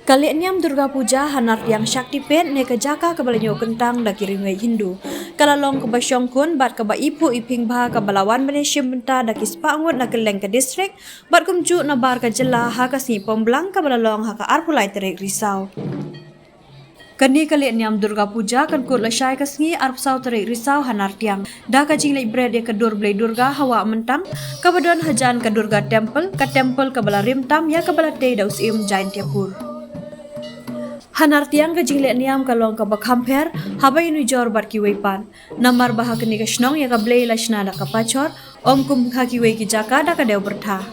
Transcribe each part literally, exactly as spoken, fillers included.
Ka lehniam Durga Puja ha Nartiang Shakti Peeth ne ka jaka kaba la ñiewkyntang da ki riewngeit Hindu, ka la long kaba shongkun bad kaba iphuh iphieng bha, kaba la wan ban ïashim bynta da ki spah ngut na kylleng ka district bad kumjuh nabar ka jylla ha ka sngi Pomblang kaba la long ha ka arphew lai tarik Risaw. Kane ka lehniam Durga Puja kan kut lashai ka sngi arphew saw tarik Risaw ha Nartiang da ka jingleit bret ïa ka dur Blei Durga ha Wah Myntang, kaba don hajan ka Durga Temple, ka temple kaba la rim tam ïa kaba la tei da u Syiem Jaintiapur. Ha Nartiang ka jinglehniam ka long kaba kham pher haba ïanujor bad kiwei pat, namar ba ha kane ka shnong ïa ka Blei la shna da ka pachor, ym kum ha kiwei ki jaka da ka dew byrtha.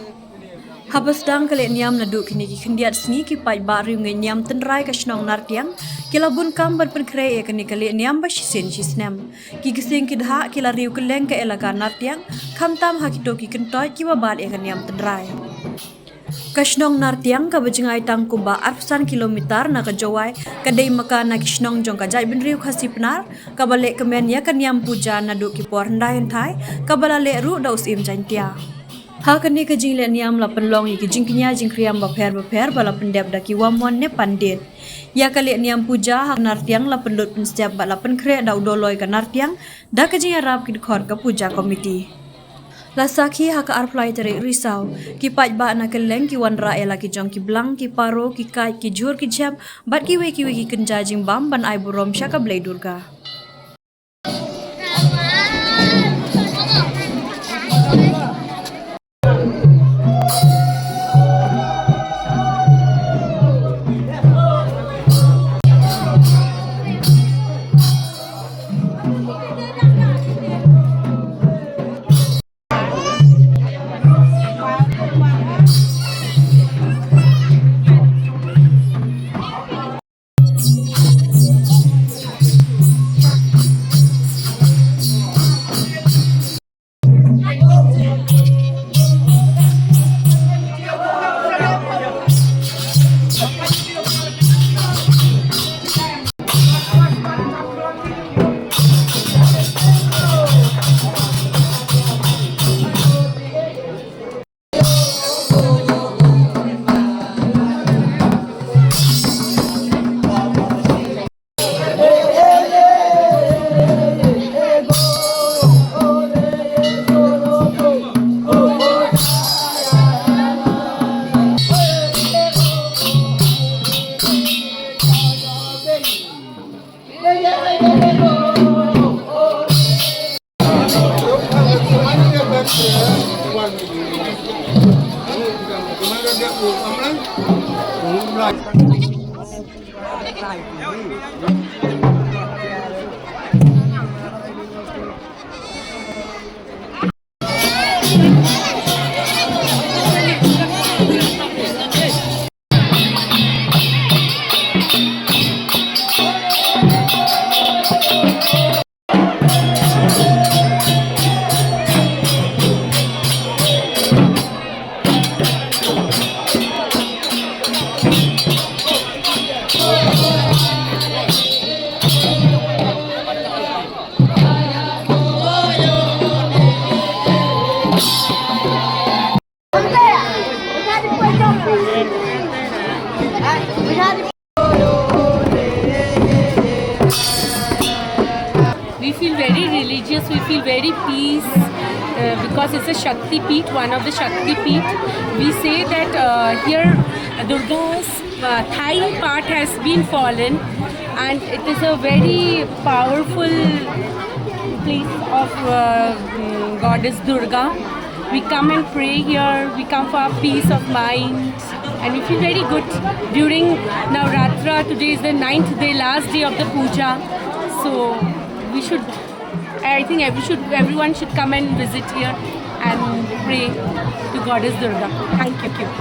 Haba sdang ka lehniam naduh kine ki khyndiat sngi, ki paidbah riewngeit niam tynrai ka shnong Nartiang ki la bun kam ban pynkhreh ïa kane ka lehniam ba shisien shisnem. Ki ksing ki dhah ki la riew kylleng ka elaka Nartiang, khamtam ha kito ki kyntoit kiba bat ïa ka niam tynrai. Ka shnong Nartiang kaba jngai tang kumba arphew san kilometer na ka Jowai, ka dei ma ka na ki shnong jong ka jaitbynriew Khasi Pnar kaba leh kmen ïa ka niam puja naduh ki por hyndai hynthai, kaba la leh ruh da u Syiem Jaintia. Ha kane ka jinglehniam la pynlong ïa ki jingkñia jingkhriam bapher bapher ba la pyndep da ki wamon ne pandit. Ïa ka lehniam puja ha Nartiang la pynlut pynstep bad la pynkhreh da u Doloi ka Nartiang da ka jingïarap ki dkhot ka puja committee. La sakhi ha ka arphew lai tarik Risaw, ki paidbah na kylleng ki wanrah ïa la ki jong ki blang, ki paro, ki kait, ki jhur ki jhep bad kiwei kiwei ki kynja jingbam ban ai burom sha ka Blei Durga. We feel very religious, we feel very peace, uh, because it's a Shakti Peeth, one of the Shakti Peeth. We say that, uh, here Durga's, uh, thigh part has been fallen, and it is a very powerful place of, uh, mm, goddess Durga. We come and pray here, we come for our peace of mind, and we feel very good during Navratra. Today is the ninth day, last day of the puja. So we should, I think we should, everyone should come and visit here and pray to Goddess Durga. Thank you.